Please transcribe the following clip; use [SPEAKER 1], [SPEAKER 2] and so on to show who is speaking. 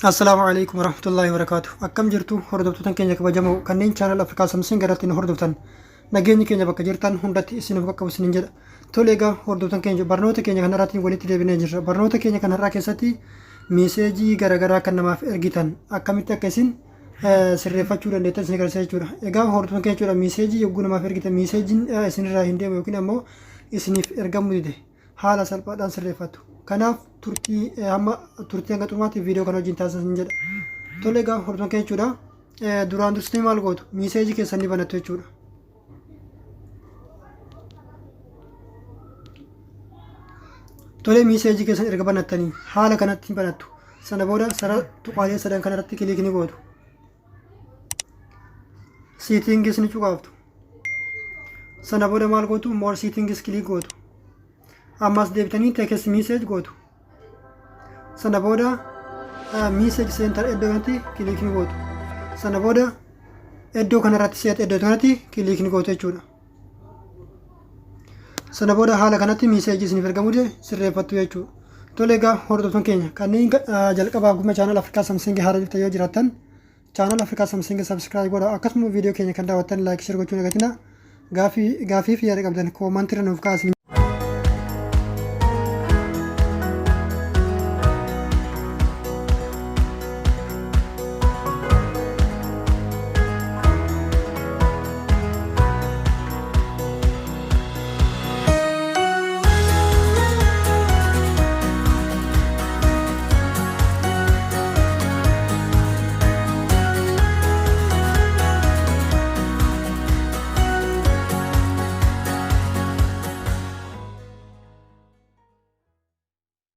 [SPEAKER 1] Assalaamu alaikum warahmatullahi wabarakaatu. Akkam jirtu hordoftoota keenya kabajamoo kanneen channel Afrikaa Samsung irratti nu hordoftan, nageenyi keenya bakka jirtan hundatti isiniif qaqqabu isiniin jedha. Tole, egaa hordoftoota keenya, barnoota keenya kanarratti walitti deebinee jirra. Barnoota keenya kanarraa keessatti message garaagaraa kan namaaf ergitan akkamitti akka isin sirreeffachuu dandeettan isin agarsiisa jechuudha. Egaa hordoftoota keenya jechuudha, message yogguu namaaf ergitan messageiin isinirraa hin deemu yookiin ammoo isiniif ergamuu dide haala salphaadhaan sirreeffattu. Kanaaf turtii hamma turtii hanga xumaatti viidiyoo kana wajjin taasisan jedha. Tole, egaa hordoftoota keenya jechuudha. Duraan dursitanii maal gootu? Message keessan ni banattu jechuudha. Tole, message keessan erga banattanii haala kanatti banattu. Sana booda sara tuqaalee sadan kanarratti click ni gootu. Settings ni cuqaaftu. Sana booda maal gootu? More settings click gootu. Ammas deebitanii text message gootu. Sana booda message center iddoo kanatti click ni gootu. Sana booda iddoo kanarratti set iddoo kanatti click ni gootu jechuudha. Sana booda haala kanatti message isiniif ergamuu dide sirreeffattu jechuudha. Tole, egaa hordoftoon keenya kanneen jalqabaa guma channel Afrikaa Samsung haara jirtan yoo jiraattan, channel Afrikaa Samsung subscribe godha. Akkasuma viidiyoo keenya kan daawwattan like, share gochuun dagatina. Gaafii fi yaada qabdan comment irra nuuf kaasin.